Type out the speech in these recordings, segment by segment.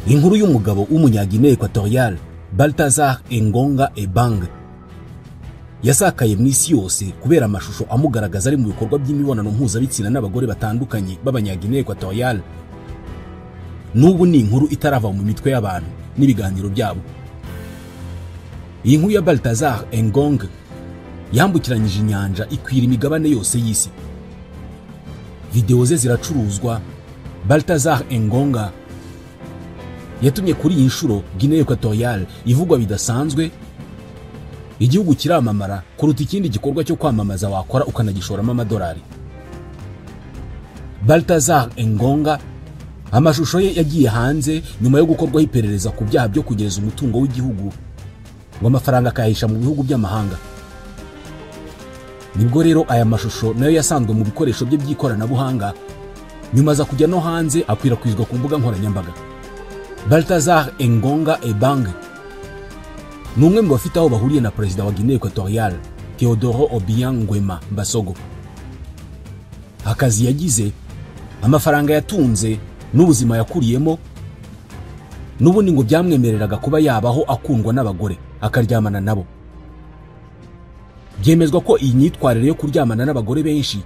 Inkuru y'umugabo w'umunya-Guinée Equatoriale Balthazar Engonga Ebang yasakaye mu isi yose kubera amashusho amugaragaza ari mu bikorwa by'imibonano mpuzabitsina n'abagore batandukanye b'abanya-Guinée Equatoriale. N'ubu ni inkuru itarava mu mitwe y'abantu n'ibiganiro byabo. Iyi nkuru ya Balthazar Engonga yambukiranyije inyanja ikwira imigabane yose y'isi. Videwo ze ziracuruzwa. Balthazar Engonga yatumye kuri iyi nshuro Guinée Equatoriale ivugwa bidasanzwe, igihugu kiramamara kuruta ikindi gikorwa cyo kwamamaza wakora ukanagishoramo amadolari. Balthazar Engonga amashusho ye yagiye hanze nyuma yo gukorwaho iperereza ku byaha byo kugereza umutungo w'igihugu ngo amafaranga akayahisha mu bihugu by'amahanga. Nibwo rero aya mashusho nayo yasanzwe mu bikoresho bye by'ikoranabuhanga, nyuma aza kujya no hanze akwirakwizwa ku mbuga nkoranyambaga. Balthazar Engonga Ebang ni umwe mu bafite aho bahuriye na perezida wa Guinée Equatoriale Teodoro Obiang Nguema Mbasogo. Akazi yagize, amafaranga yatunze n'ubuzima yakuriyemo n'ubundi ngo byamwemereraga kuba yabaho akundwa n'abagore akaryamana nabo. Byemezwa ko iyi myitwarire yo kuryamana n'abagore benshi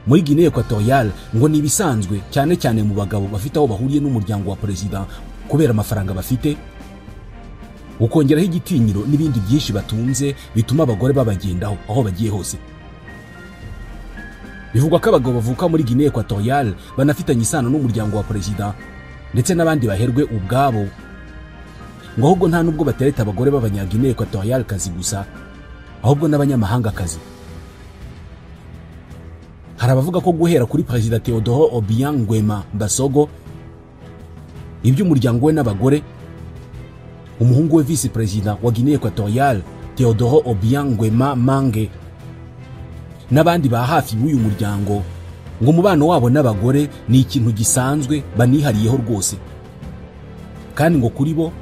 muri Guinée Equatoriale ngo ni ibisanzwe, cyane cyane mu bagabo bafite aho bahuriye n'umuryango wa perezida kubera amafaranga bafite, ukongeraho igitinyiro n'ibindi byinshi batunze bituma abagore babagendaho aho bagiye hose. Bivugwa ko abagabo bavuka muri Guinée Equatoriale banafitanye isano n'umuryango wa perezida ndetse n'abandi baherwe ubwabo, ngo ahubwo nta nubwo batereta abagore b'abanya-Guinée Equatoriale kazi gusa, ahubwo n'abanyamahanga kazi. Hari abavuga ko guhera kuri perezida Teodoro Obiang Nguema Mbasogo, iby'umuryango we n'abagore, umuhungu we vice perezida wa Guinée Equatoriale Teodoro Obiang Nguema Mange n'abandi ba hafi b'uyu muryango, ngo umubano wabo n'abagore ni ikintu gisanzwe banihariyeho rwose. Kandi ngo kuri bo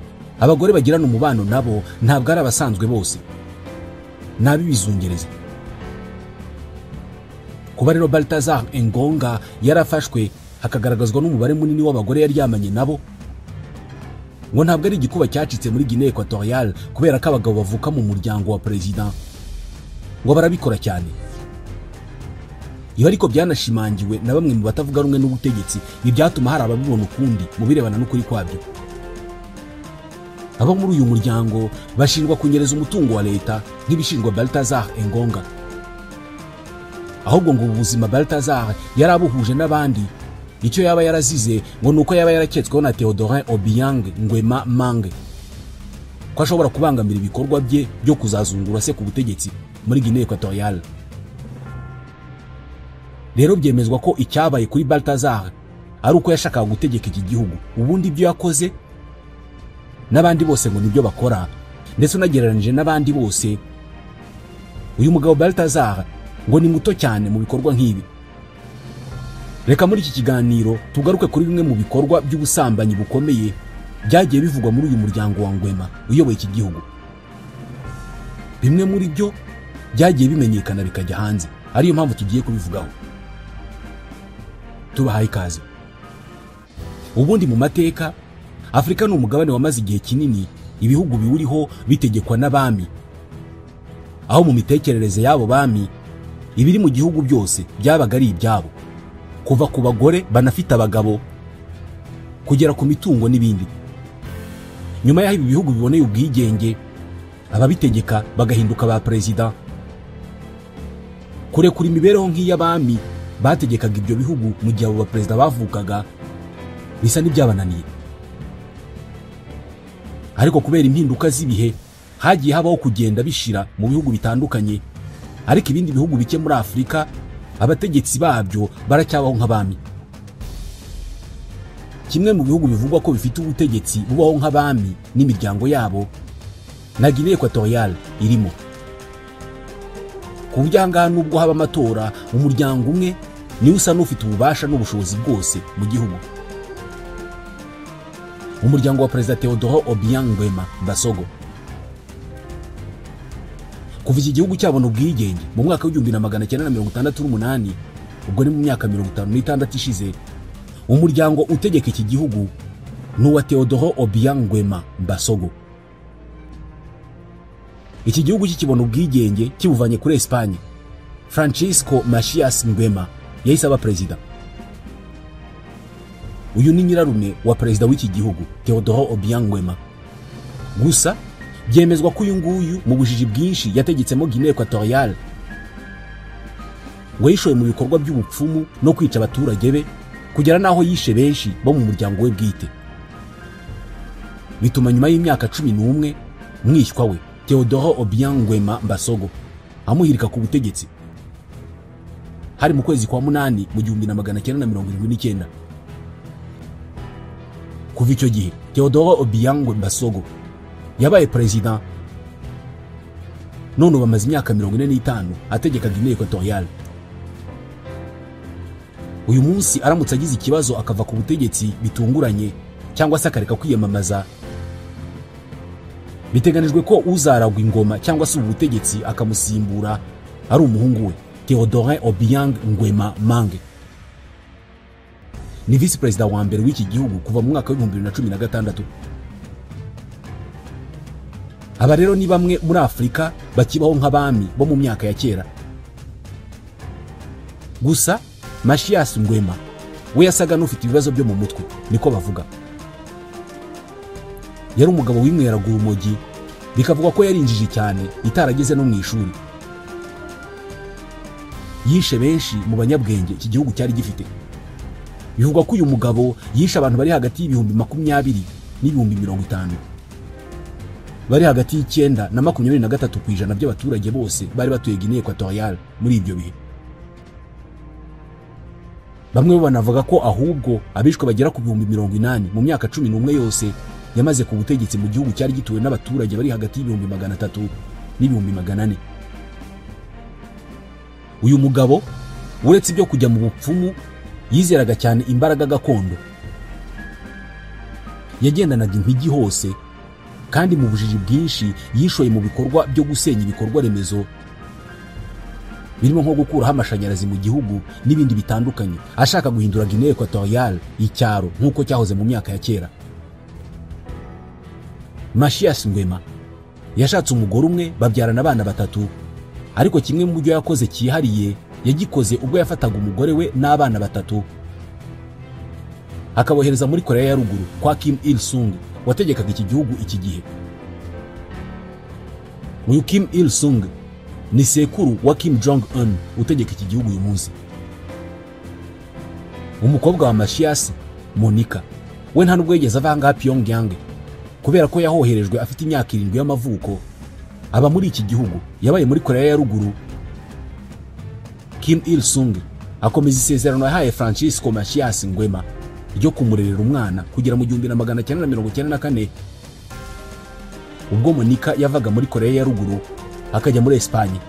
abagore bagirana umubano nabo ntabwo ari abasanzwe bose, n'ab'ibizungereza. Kuba rero Balthazar Engonga yarafashwe hakagaragazwa n'umubare munini w'abagore yaryamanye nabo, ngo ntabwo ari igikuba cyacitse muri Guinée Equatoriale kubera ko abagabo bavuka mu muryango wa perezida ngo barabikora cyane. Ibi ariko byanashimangiwe na bamwe mu batavuga rumwe n'ubutegetsi, ibyatuma hari ababibona ukundi mu birebana n'ukuri kwabyo. Abo muri uyu muryango bashinjwa kunyereza umutungo wa leta nk'ibishinjwa Balthazar Engonga. Ahubwo ngo ubuzima Balthazar yarabuhuje n'abandi, icyo yaba yarazize ngo nuko yaba yaraketsweho na Teodorin Obiang Nguema Mange ko ashobora kubangamira ibikorwa bye byo kuzazungura se ku butegetsi muri Guinée Equatoriale. Rero byemezwa ko icyabaye kuri Balthazar ari uko yashakaga gutegeka iki gihugu, ubundi ibyo yakoze n'abandi bose ngo nibyo bakora, ndetse unagereranije n'abandi bose uyu mugabo Balthazar ngo ni muto cyane mu bikorwa nk'ibi. Reka muri iki kiganiro tugaruke kuri bimwe mu bikorwa by'ubusambanyi bukomeye byagiye bivugwa muri uyu muryango wa Nguema uyoboye iki gihugu. Bimwe muri byo byagiye bimenyekana bikajya hanze, ariyo mpamvu tugiye kubivugaho. Tubahaye ikaze. Ubundi mu mateka, Afurika ni umugabane wamaze igihe kinini ibihugu biwuriho bitegekwa n'abami, aho mu mitekerereze y'abo bami ibiri mu gihugu byose byabaga ari ibyabo, kuva ku bagore banafite abagabo kugera ku mitungo n'ibindi. Nyuma y'aho ibi bihugu biboneye ubwigenge, ababitegeka bagahinduka ba perezida. Kurekura imibereho nk'iy'abami bategekaga ibyo bihugu mu gihe abo baperezida bavukaga bisa n'ibyabananiye. Ariko kubera impinduka z'ibihe hagiye habaho kugenda bishira mu bihugu bitandukanye, ariko ibindi bihugu bike muri Afurika abategetsi babyo baracyabaho nk'abami. Kimwe mu bihugu bivugwa ko bifite ubutegetsi bubaho nk'abami n'imiryango yabo na Guinée Equatoriale irimo. Ku buryo ahangaha nubwo haba amatora, umuryango umwe niwe usa n'ufite ububasha n'ubushobozi bwose mu gihugu. Umuryango wa perezida Teodoro Obiang Nguema Mbasogo. Kuva iki gihugu cyabona ubwigenge mu mwaka w'1968, ubwo ni mu myaka 56 ishize, umuryango utegeka iki gihugu Ni uwa Teodoro Obiang Nguema Mbasogo. Iki gihugu kikibona ubwigenge kibuvanye kuri Espagne, Francisco Macias Nguema yahise aba perezida. Uyu ni nyirarume wa perezida w'iki gihugu Teodoro Obiang Nguema. Gusa byemezwa ko uyu nguyu mu bujiji bwinshi yategetsemo Guinea Equatoriale ngo yishoye mu bikorwa by'ubupfumu no kwica abaturage be, kugera n'aho yishe benshi bo mu muryango we bwite. Bituma nyuma y'imyaka 11 mwishywa we Teodoro Obiang Nguema Mbasogo amuhirika ku butegetsi. Hari mu kwezi kwa 8 mu 1979. Kuva icyo gihe Teodoro Obiang Mbasogo yabaye perezida, none ubu amaze imyaka 45 ategeka Guinea Equatoriale. Uyu munsi aramutse agize ikibazo akava ku butegetsi bitunguranye cyangwa se akareka kwiyamamaza, biteganijwe ko uzaragwa ingoma cyangwa se ubutegetsi akamusimbura ari umuhungu we Teodoro Obiang Nguema Mange. Ni vice perezida wa mbere w'iki gihugu kuva mu mwaka wa 2016. Aba rero ni bamwe muri Afurika bakibaho nk'abami bo mu myaka ya kera. Gusa Macias Nguema we yasaga n'ufite ibibazo byo mu mutwe, niko bavuga. Yari umugabo w'inyweraga urumogi, bikavugwa ko yarinjije cyane itarageze no mu ishuri. Yishe benshi mu banyabwenge iki gihugu cyari gifite. Bivugwa ko uyu mugabo yishe abantu bari hagati y'ibihumbi 20 n'ibihumbi 50, bari hagati y'9 na 23% by'abaturage bose bari batuye Guinea Equatoriale muri ibyo bihe. Bamwe banavuga ko ahubwo abishwe bagera ku bihumbi 80 mu myaka 11 yose yamaze ku butegetsi mu gihugu cyari gituwe n'abaturage bari hagati y'ibihumbi 300 n'ibihumbi 400. Uyu mugabo uretse ibyo kujya mu bupfumu yizeraga cyane imbaraga gakondo. Yagendanaga impigi hose, kandi mu bujiji bwinshi yishoye mu bikorwa byo gusenya ibikorwa remezo birimo nko gukuraho amashanyarazi mu gihugu n'ibindi bitandukanye, ashaka guhindura Guinea Equatoriale icyaro nk'uko cyahoze mu myaka ya kera. Macias Nguema yashatse umugore umwe babyarana abana 3, ariko kimwe mu byo yakoze cyihariye yagikoze ubwo yafataga umugore we n'abana 3 akabohereza muri Korea ya Ruguru kwa Kim Il Sung wategekaga iki gihugu iki gihe. Uyu Kim Il Sung ni sekuru wa Kim Jong Un utegeka iki gihugu uyu munsi. Umukobwa wa Macias, Monica, we nta nubwo yigeze ava ngaha Pyongyang kubera ko yahoherejwe afite imyaka 7 y'amavuko aba muri iki gihugu. Yabaye muri Korea ya Ruguru. Kim Il Sung akomeza isezerano yahaye Francisco Macias Nguema ryo kumurerera umwana kugera mu 1994, ubwo Monica yavaga muri Korea ya Ruguru akajya muri Espagne.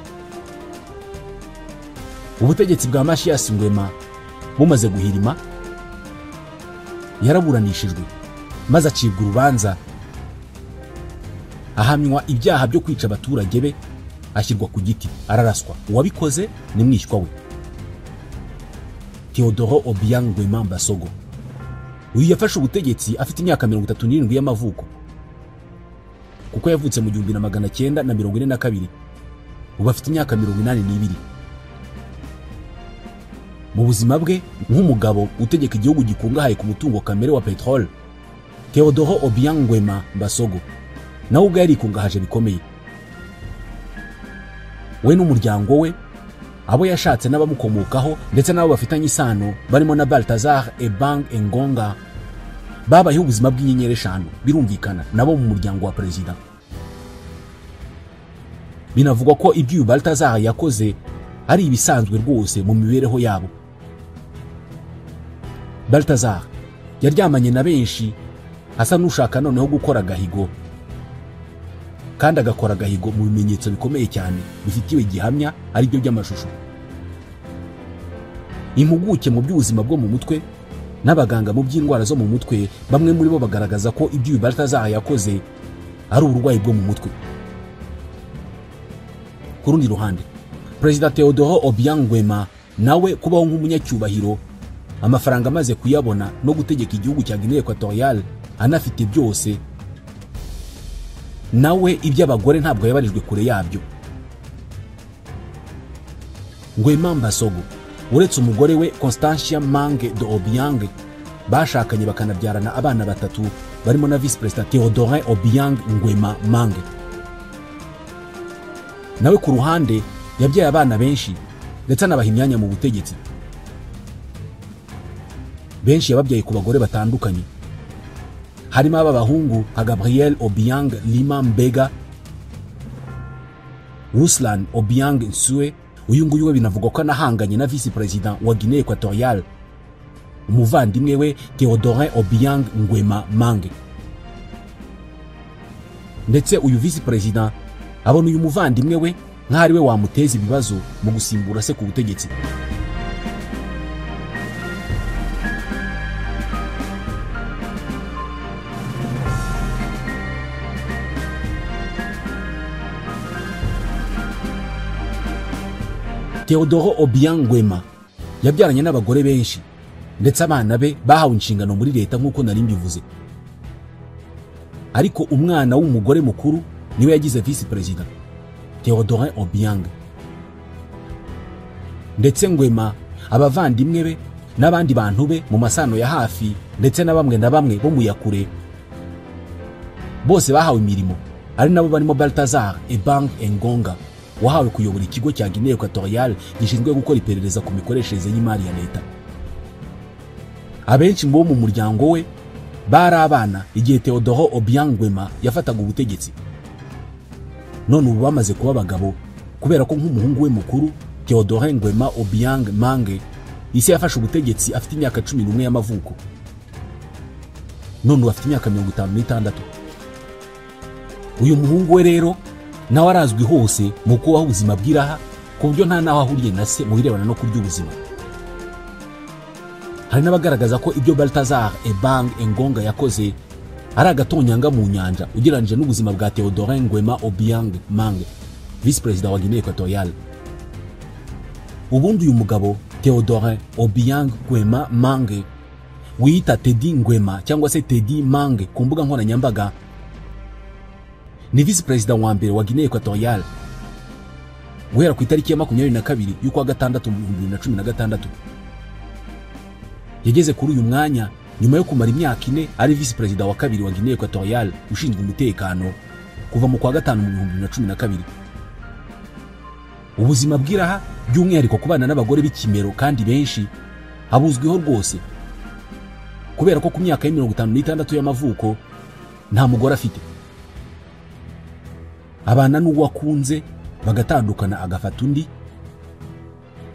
Ubutegetsi bwa Macias Nguema bumaze guhirima, yaraburanishijwe maze acibwa urubanza, ahamywa ibyaha byo kwica abaturage be, ashyirwa ku giti araraswa. Uwabikoze ni mwishywa we Teodoro Obiang Nguema Mbasogo. Uyu yafashe ubutegetsi afite imyaka 37 y'amavuko, kuko yavutse mu 1942, ubu afite imyaka 82. Mu buzima bwe nk'umugabo utegeka igihugu gikungahaye ku mutungo kamere wa petrole, Teodoro Obiang Nguema Mbasogo nawe ubwo yarikungahaje bikomeye. We n'umuryango we, abo yashatse n'abamukomokaho ndetse n'abo bafitanye isano barimo na Baltazar Ebang Engonga, babayeho ubuzima bw'inyenyeri 5, birumvikana nabo mu muryango wa perezida. Binavugwa ko ibyo uyu Baltazar yakoze ari ibisanzwe rwose mu mibereho yabo. Baltazar yaryamanye na benshi, asa n'ushaka noneho gukora agahigo, kandi agakora agahigo mu bimenyetso bikomeye cyane bifitiwe gihamya ari byo by'amashusho. Impuguke mu by'ubuzima bwo mu mutwe n'abaganga mu by'indwara zo mu mutwe, bamwe muri bo bagaragaza ko ibyo uyu Baltazar yakoze ari uburwayi bwo mu mutwe. Ku rundi ruhande, Perezida Teodoro Obiang Nguema nawe kubaho nk'umunyacyubahiro, amafaranga amaze kuyabona no gutegeka igihugu cya Guinea Equatoriale anafite byose, nawe iby'abagore ntabwo yabarijwe kure yabyo. Nguema Mbasogo uretse umugore we Constantia Mange de Obiang bashakanye bakanabyarana abana batatu barimo na Vice President Teodorin Obiang Nguema Mange, nawe ku ruhande yabyaye abana benshi ndetse anabaha imyanya mu butegetsi. Benshi yababyaye ku bagore batandukanye, harimo aba bahungu nka Gabriel Obiang Lima Mbega, Ruslan Obiang Nsue. Uyu nguyu we binavugwa ko anahanganye na Vice President wa Guinée Equatoriale, umuvandimwe we Teodorin Obiang Nguema Mange. Ndetse uyu Vice President abona uyu muvandimwe we nk'ari we wamuteza ibibazo mu gusimbura se ku butegetsi. Teodoro Obiang Nguema yabyaranye n'abagore benshi ndetse abana be bahawe inshingano muri leta nk'uko nari mbivuze. Ariko umwana w'umugore mukuru niwe yagize Vice President, Teodorin Obiang. Ndetse Nguema, abavandimwe be n'abandi bantu be mu masano ya hafi ndetse na bamwe na bamwe bo mu yakure bose bahawe imirimo, ari nabo barimo Balthazar Ebang Engonga wahawe kuyobora ikigo cya Guinée Equatoriale gishinzwe gukora iperereza ku mikoreshereze y'imari ya leta. Abenshi mu bo mu muryango we bari abana igihe Teodoro Obiang Nguema yafataga ubutegetsi. None ubu bamaze kuba abagabo kubera ko nk'umuhungu we mukuru Teodorin Nguema Obiang Mange isi yafashe ubutegetsi afite imyaka 11 y'amavuko, none ubu afite imyaka 56. Uyu muhungu we rero nawe arazwi hose mu kubaho ubuzima bw'iraha ku buryo nta naho ahuriye na se mu birebana no kurya ubuzima. Hari n'abagaragaza ko ibyo Balthazar Ebang Engonga yakoze ari agatonyanga mu nyanja ugereranyije n'ubuzima bwa Teodorin Nguema Obiang Mange, Vice President wa Guinée Equatoriale. Ubundi uyu mugabo Teodorin Obiang Nguema Mange wiyita Teddy Nguema cyangwa se Teddy Mange ku mbuga nkoranyambaga ni Vice President wa mbere wa Guinée Equatoriale guhera ku itariki ya 22 y'ukwa gatandatu 2016. Yageze kuri uyu mwanya nyuma yo kumara imyaka 4 ari Vice President wa kabiri wa Guinée Equatoriale ushinzwe umutekano kuva mu kwa gatanu mu 2012. Ubuzima bw'iraha by'umwihariko kubana n'abagore b'ikimero kandi benshi abuzwiho rwose, kubera ko ku myaka ya 56 y'amavuko nta mugore afite. Abana n'uwo akunze bagatandukana agafata undi,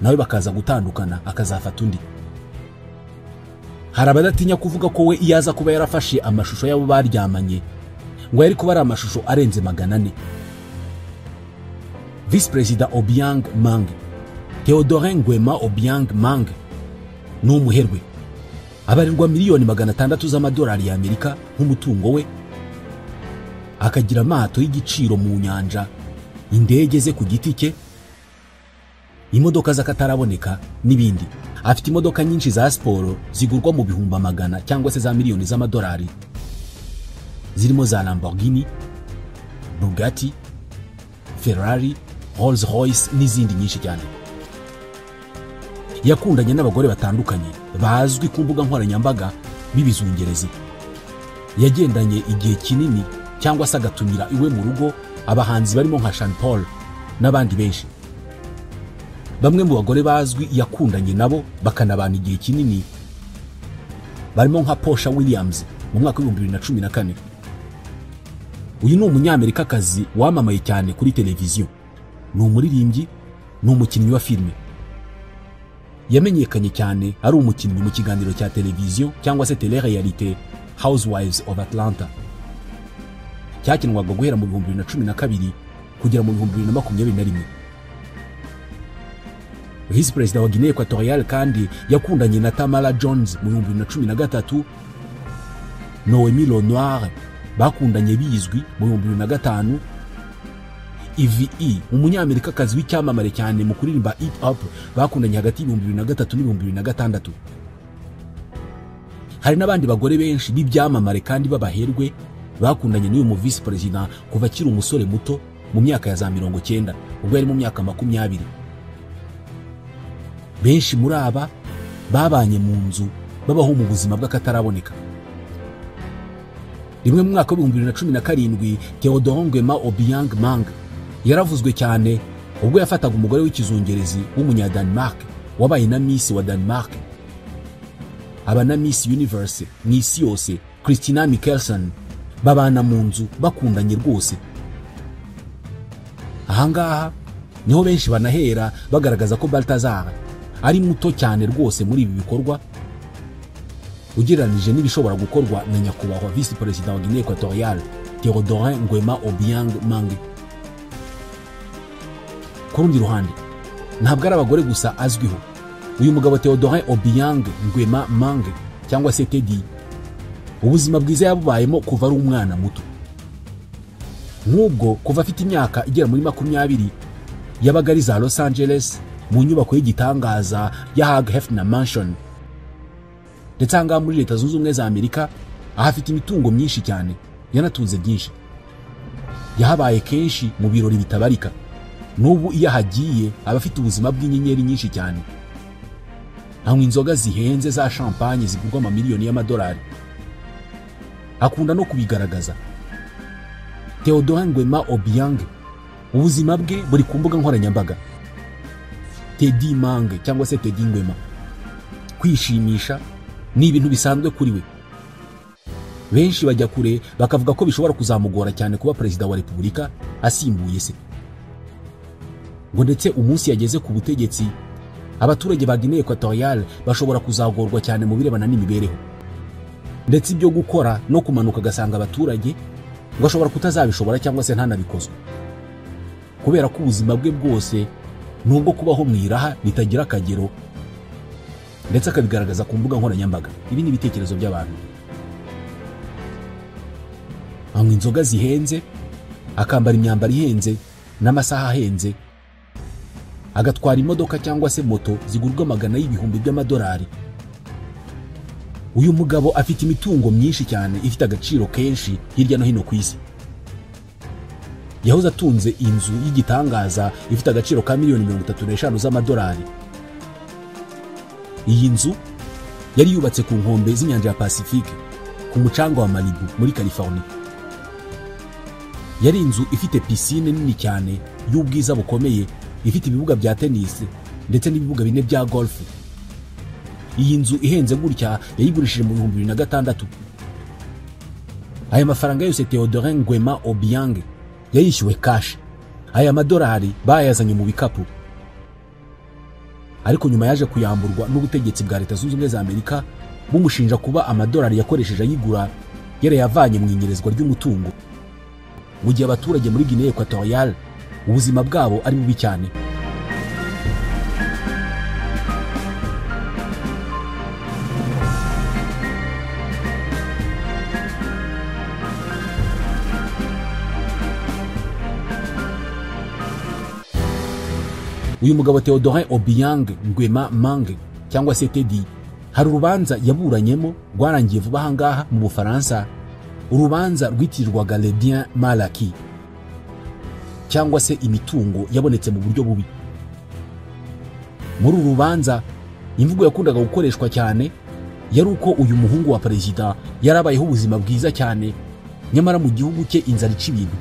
nawe bakaza gutandukana akazafata undi. Hari abadatinya kuvuga ko we iyaza kuba yarafashe amashusho y'abo baryamanye ngo yari kuba ari amashusho arenze 400. Vice President Obiang Mange, Teodorin Nguema Obiang Mange ni umuherwe, abarirwa miliyoni 600 z'amadolari y'Amerika nk'umutungo we, akagira amato y'igiciro mu nyanja, indege ze ku giti cye, imodoka z'akataraboneka n'ibindi. Afite imodoka nyinshi za siporo zigurwa mu bihumbi 100 cyangwa se za miliyoni z'amadolari, zirimo za Lamborghini, Bugatti, Ferrari, Rolls Royce n'izindi nyinshi cyane. Yakundanye n'abagore batandukanye bazwi ku mbuga nkoranyambaga b'ibizungerezi. Yagendanye igihe kinini cyangwa se agatumira iwe mu rugo abahanzi barimo nka Sean Paul n'abandi benshi. Bamwe mu bagore bazwi yakundanye nabo bakanabana igihe kinini barimo nka Portia Williams mu mwaka wa 2014. Uyu ni umunyamerikakazi wamamaye cyane kuri televiziyo, ni umuririmbyi, ni umukinnyi wa filime. Yamenyekanye cyane ari umukinnyi mu kiganiro cya televiziyo cyangwa se télé-réalité Housewives of Atlanta, cyakinwaga guhera mu 2012 kugera mu 2021. Vice President wa Guinée Equatoriale kandi yakundanye na Tamala Jones mu 2013, Noémie Lenoir bakundanye bizwi mu 2005, EVE umunyamerikakazi w'icyamamare cyane mu kuririmba hip hop bakundanye hagati y'ibihumbi 2003 n'ibihumbi 2006. Hari n'abandi bagore benshi b'ibyamamare kandi babaherwe bakundanye n'uyu mu vice president kuva akiri umusore muto mu myaka ya za 90, ubwo yari mu myaka 20. Benshi muri aba babanye mu nzu babaho mu buzima bw'akataraboneka. Rimwe mu mwaka wa 2017 Teodorin Nguema Obiang Mangue yaravuzwe cyane ubwo yafataga umugore w'ikizungerezi w'umunya Denmark wabaye na Miss wa Denmark, aba na Miss Universe mu isi yose, Christina Mikkelsen, babana mu nzu bakundanye rwose. Ahangaha niho benshi banahera bagaragaza ko Baltazar ari muto cyane rwose muri ibi bikorwa ugereranije n'ibishobora gukorwa na nyakubahwa vice president wa Guinée Equatoriale Teodorin Nguema Obiang Mangue. Ku rundi ruhande, ntabwo ari abagore gusa azwiho. Uyu mugabo Teodorin Obiang Nguema Mangue cyangwa se Teddy, ubuzima bwiza yabubayemo kuva ari umwana muto. Nk'ubwo kuva afite imyaka igera muri 20 yabaga ari za Los Angeles mu nyubako y'igitangaza ya Hugh Hefner Mansion, ndetse ahangaha muri Leta Zunze Ubumwe za Amerika ahafite imitungo myinshi cyane, yanatunze byinshi. Yahabaye kenshi mu birori bitabarika. N'ubu iyo ahagiye aba afite ubuzima bw'inyenyeri nyinshi cyane. Anywa inzoga zihenze za champagne zigurwa amamiliyoni y'amadolari. Akunda no kubigaragaza. Teodorin Nguema Obiang ubuzima bwe buri ku mbuga nkoranyambaga. Teddy Mangue cyangwa se Teddy Nguema, kwishimisha ni ibintu bisanzwe kuri we. Benshi bajya kure bakavuga ko bishobora kuzamugora cyane kuba perezida wa Repubulika asimbuye se. Ngo ndetse umunsi yageze ku butegetsi, abaturage ba Guinée Equatoriale bashobora kuzagorwa cyane mu birebana n'imibereho, ndetse ibyo gukora no kumanuka agasanga abaturage ngo ashobora kutazabishobora cyangwa se ntanabikozwe, kubera ko ubuzima bwe bwose nubwo kubaho mu iraha bitagira akagero, ndetse akabigaragaza ku mbuga nkoranyambaga. Ibi ni ibitekerezo by'abantu. Anywa inzoga zihenze, akambara imyambaro ihenze n'amasaha ahenze, agatwara imodoka cyangwa se moto zigurwa magana y'ibihumbi by'amadolari. Uyu mugabo afite imitungo myinshi cyane ifite agaciro kenshi hirya no hino ku isi. Yahoze atunze inzu y'igitangaza ifite agaciro ka miliyoni 35 z'amadolari. Iyi nzu yari yubatse ku nkombe z'inyanja ya Pacifique ku mucanga wa Malibu muri California. Yari inzu ifite piscine nini cyane y'ubwiza bukomeye, ifite ibibuga bya tennis ndetse n'ibibuga bine bya golf. Iyi nzu ihenze gutya yayigurishije mu 2006. Aya mafaranga yose Teodorin Nguema Obiang yayishyuwe cash. Aya madolari bayazanye mu bikapu. Ariko nyuma yaje kuyamburwa n'ubutegetsi bwa Leta Zunze Ubumwe za Amerika bumushinja kuba amadolari yakoresheje ayigura yarayavanye mu inyerezwa ry'umutungo, mu gihe abaturage muri Guinée Equatoriale ubuzima bwabo ari bubi cyane. Uyu mugabo Teodorin Obiang Nguema Mangue cyangwa se Teddy, hari urubanza yaburanyemo rwarangiye vuba ahangaha mu Bufaransa, urubanza rwitirirwaga Les biens mal acquis cyangwa se imitungo yabonetse mu buryo bubi. Muri uru rubanza imvugo yakundaga gukoreshwa cyane yari uko uyu muhungu wa perezida yarabayeho ubuzima bwiza cyane, nyamara mu gihugu cye inzara ica ibintu.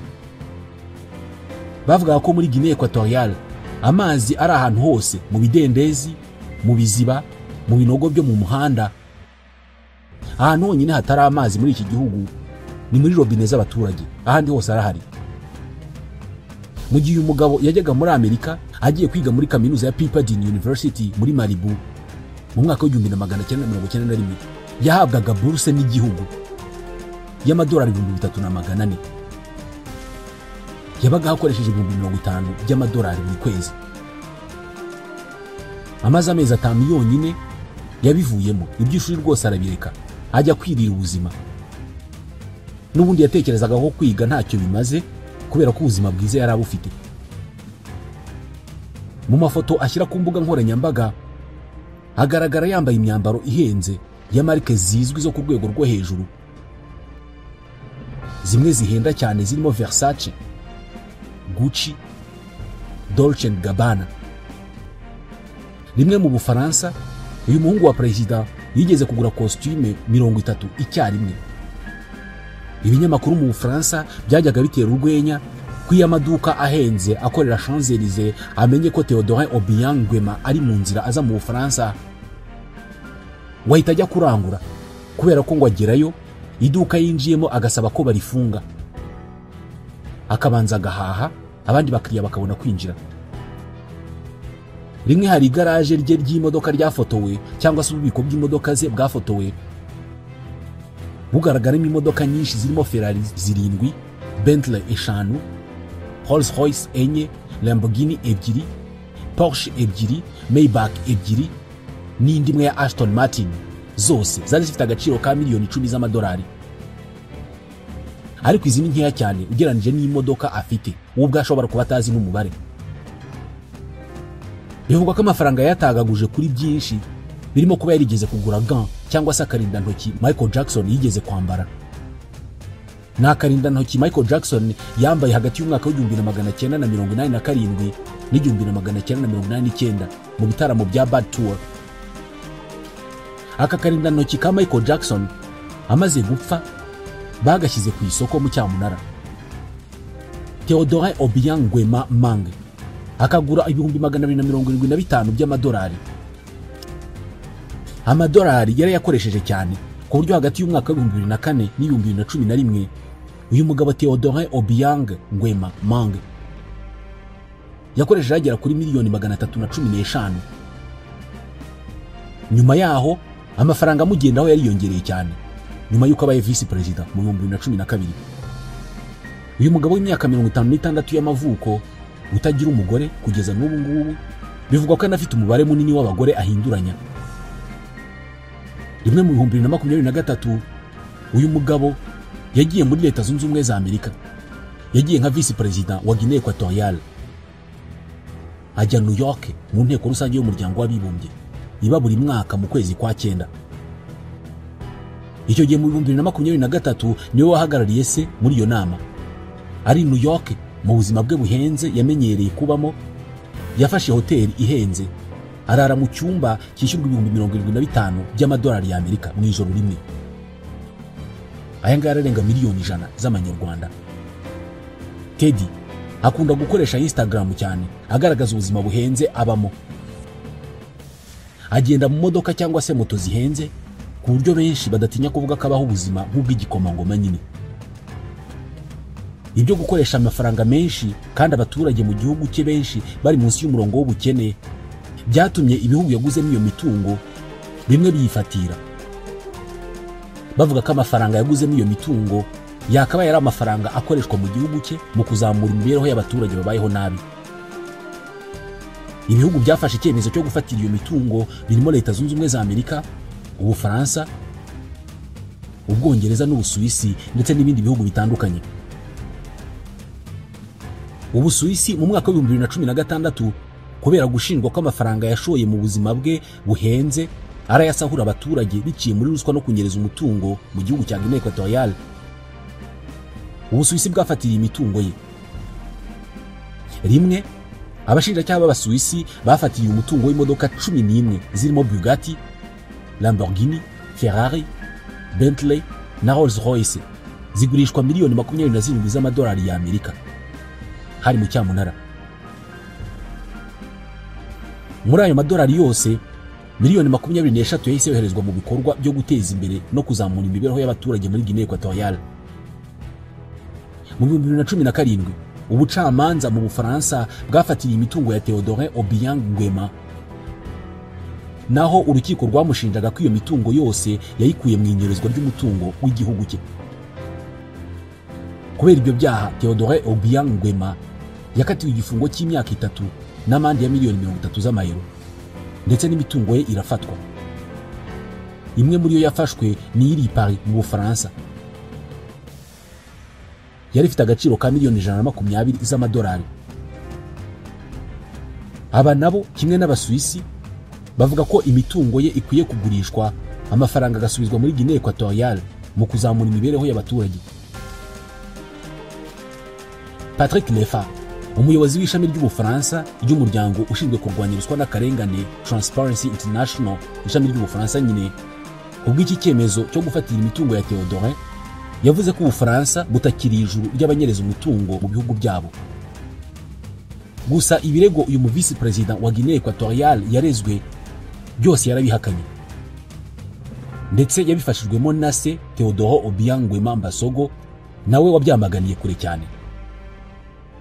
Bavugaga ko muri Guinée Equatoriale amazi ari ahantu hose, mu bidendezi, mu biziba, mu binogo byo mu muhanda. Ahantu honyine hatari amazi muri iki gihugu ni muri robine z'abaturage, ahandi hose arahari. Mu gihe uyu mugabo yajyaga muri Amerika agiye kwiga muri kaminuza ya Pepperdine University muri Malibu mu mwaka wa 1991, yahabwaga buruse n'igihugu y'amadolari 3400. Yabaga akoresheje 50,000 by'amadolari buri kwezi. Amaze amezi 5 yonyine yabivuyemo, iby'ishuri rwose arabireka ajya kwirira ubuzima. N'ubundi yatekerezaga ko kwiga ntacyo bimaze kubera ko ubuzima bwiza yari abufite. Mu mafoto ashyira ku mbuga nkoranyambaga agaragara yambaye imyambaro ihenze, ya marike zizwi zo ku rwego rwo hejuru, zimwe zihenda cyane zirimo Versace, Gucci, Dolce & Gabbana. Rimwe mu Bufaransa, uyu muhungu wa perezida yigeze kugura costume 30 icyarimwe. Ibinyamakuru mu Bufaransa byajyaga bitera urwenya ko iyo amaduka ahenze akorera Champs-Élysées amenye ko Teodorin Obiang Nguema ari mu nzira aza mu Bufaransa, wahita ajya kurangura, kubera ko ngo agerayo iduka yinjiyemo agasaba ko barifunga, akabanza agahaha, abandi bakiriya bakabona kwinjira. Rimwe hari igaraje rye ry'imodoka ryafotowe, cyangwa se ububiko bw'imodoka ze bwafotowe, bugaragaramo imodoka nyinshi zirimo Ferrari 7, Bentley 5, Rolls Royce 4, Lamborghini 2, Porsche 2, Maybach 2 n'indi imwe ya Aston Martin, zose zari zifite agaciro ka miliyoni 10 z'amadolari. Ariko izi ni nkeya cyane ugereranije n'imodoka afite, we ubwe ashobora kuba atazi n'umubare. Bivugwa ko amafaranga yatagaguje kuri byinshi, birimo kuba yarigeze kugura gant cyangwa se akarindantoki Michael Jackson yigeze kwambara. Ni akarindantoki Michael Jackson yambaye hagati y'umwaka w'1987 n'1989 mu bitaramo bya Bad Tour. Aka karindantoki ka Michael Jackson amaze gupfa bagashyize ku isoko mu cyamunara. Teodorin Obiang Nguema Mang akagura 275,000 by'amadolari. Amadolari yari yakoresheje cyane ku buryo hagati y'umwaka w'2004 n'2011 uyu mugabo Teodorin Obiang Nguema Mang yakoresheje agera kuri miliyoni 315. Nyuma yaho amafaranga amugendaho yariyongereye cyane nyuma y'uko abaye vice president mu 2012. Uyu mugabo w'imyaka 56 y'amavuko utagira umugore kugeza n'ubu ngubu, bivugwa ko anafite umubare munini w'abagore ahinduranya. Rimwe mu 2023 uyu mugabo yagiye muri Leta Zunze Ubumwe za Amerika, yagiye nka vice president wa Guinea Equatoriale, ajya New York mu nteko rusange y'umuryango w'abibumbye iba buri mwaka mu kwezi kwa 9. Icyo gihe mu 2023 niwe wahagarariye se muri iyo nama. Ari New York mu buzima bwe buhenze yamenyereye kubamo, yafashe hoteli ihenze, arara mu cyumba cyishyurwa 75,000 by'amadolari y'Amerika mu ijoro rimwe. Aya ngaya arenga miliyoni 100 z'amanyarwanda. Teddy akunda gukoresha Instagram cyane, agaragaza ubuzima buhenze abamo. Agenda mu modoka cyangwa se moto zihenze, ku buryo benshi badatinya kuvuga ko abaho ubuzima nk'ubw'igikomangoma nyine. Ibyo gukoresha amafaranga menshi kandi abaturage mu gihugu cye benshi bari munsi y'umurongo w'ubukene, byatumye ibihugu yaguzemo iyo mitungo bimwe biyifatira, bavuga ko amafaranga yaguzemo iyo mitungo yakabaye ari amafaranga akoreshwa mu gihugu cye mu kuzamura imibereho y'abaturage babayeho nabi. Ibihugu byafashe icyemezo cyo gufatira iyo mitungo birimo Leta Zunze Ubumwe za Amerika, Ubufaransa, Ubwongereza n'Ubusuwisi ndetse n'ibindi bihugu bitandukanye. Ubusuwisi mu mwaka wa 2016 kubera gushinjwa ko amafaranga yashoye mu buzima bwe buhenze arayasahura abaturage biciye muri ruswa no kunyereza umutungo mu gihugu cya Guinea Equatoriale, Ubusuwisi bwafatiriye imitungo ye. Rimwe abashinjacyaha b'Abasuwisi bafatiriye umutungo w'imodoka 11 zirimo Bugatti, Lamborghini, Ferrari, Bentley na Rolls Royce, zigurishwa miliyoni 27 z'amadolari y'Amerika. Hari mu cyamunara. Muri ayo madolari yose, miliyoni 23 yahise yoherezwa mu bikorwa byo guteza imbere no kuzamura imibereho y'abaturage muri Guinea Equatoriale. Mu 2017 ubucamanza mu Bufaransa bwafatiriye imitungo ya Teodorin Obiang Nguema, naho urukiko rwamushinjaga ko iyo mitungo yose yayikuye mu inyerezwa ry'umutungo w'igihugu cye. Kubera ibyo byaha, Teodorin Obiang Nguema yakatiwe igifungo cy'imyaka 3 n'amande ya miliyoni 30 z'amayero, ndetse n'imitungo ye irafatwa. Imwe muri yo yafashwe ni iri Paris mu Bufaransa, yari ifite agaciro ka miliyoni 120 z'amadolari. Aba nabo kimwe n'Abasuwisi bavuga ko imitungo ye ikwiye kugurishwa Amafaranga agasubizwa muri Guinée Equatoriale mu kuzamura imibereho y'abaturage. Patrick Lefa, umuyobozi w'ishami ry'Ubufaransa ry'umuryango ushinzwe kurwanya ruswa n'akarengane Transparency International, ishami ry'Ubufaransa nyine, ubw'iki cyemezo cyo gufatira imitungo ya Theodorin, yavuze ko Ubufaransa butakiri ijuru ry'abanyereza umutungo mu bihugu byabo. Gusa ibirego uyu mu vice president wa Guinée Equatoriale yarezwe byose yarabihakanye, ndetse yabifashijwemo na se Teodoro Obiang Nguema Mbasogo, nawe wabyamaganiye kure cyane,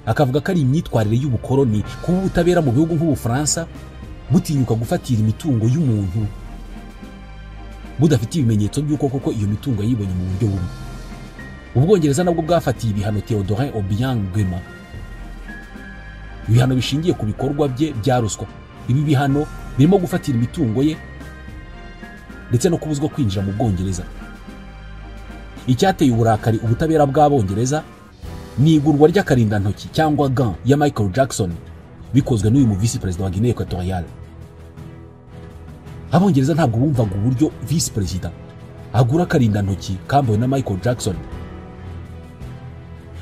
akavuga ko ari imyitwarire y'ubukoloni kuba ubutabera mu bihugu nk'Ubufaransa butinyuka gufatira imitungo y'umuntu budafite ibimenyetso by'uko koko iyo mitungo yayibonye mu buryo bubi. Ubwongereza nabwo bwafatiye ibihano Teodorin Obiang Nguema, ibihano bishingiye ku bikorwa bye bya ruswa. Ibi bihano birimo gufatira imitungo ye ndetse no kubuzwa kwinjira mu Bwongereza. Icyateye uburakari ubutabera bw'Abongereza ni igurwa ry'akarindantoki cyangwa gant ya Michael Jackson bikozwe n'uyu mu vice president wa Guinée Equatoriale. Abongereza ntabwo bumvaga uburyo vice president agura akarindantoki kambawe na Michael Jackson.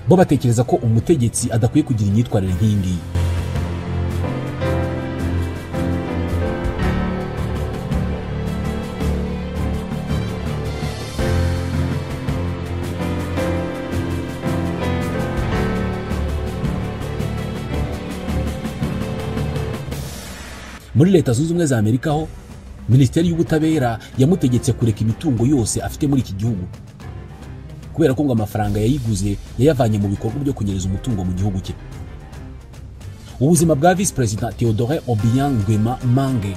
Bo batekereza ko umutegetsi adakwiye kugira imyitwarire nk'iyi ngiyi. Muri Leta Zunze Ubumwe za Amerika ho, Minisiteri y'Ubutabera yamutegetse kureka imitungo yose afite muri iki gihugu, kubera ko ngo amafaranga yayiguze yayavanye mu bikorwa byo kunyereza umutungo mu gihugu cye. Ubuzima bwa Vice President Teodorin Obiang Nguema Mange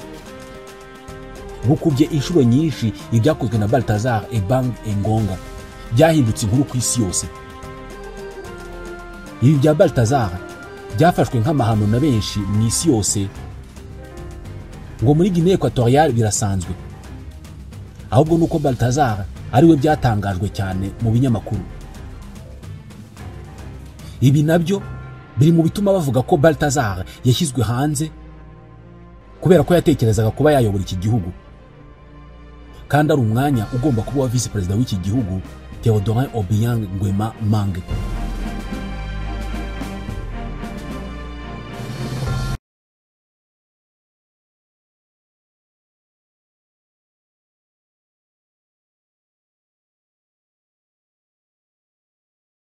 bukubye inshuro nyinshi ibyakozwe na Balthazar Ebang Engonga, byahindutse inkuru ku isi yose. Ibi bya Balthazar byafashwe nk'amahano na benshi mu isi yose, ngo muri Guinée Equatoriale birasanzwe, ahubwo nuko Balthazar ariwe byatangajwe cyane mu binyamakuru. Ibi nabyo biri mu bituma bavuga ko Balthazar yashyizwe hanze kubera ko yatekerezaga kuba yayobora iki gihugu, kandi ari umwanya ugomba kuba wa vice president w'iki gihugu Teodorin Obiang Nguema Mange.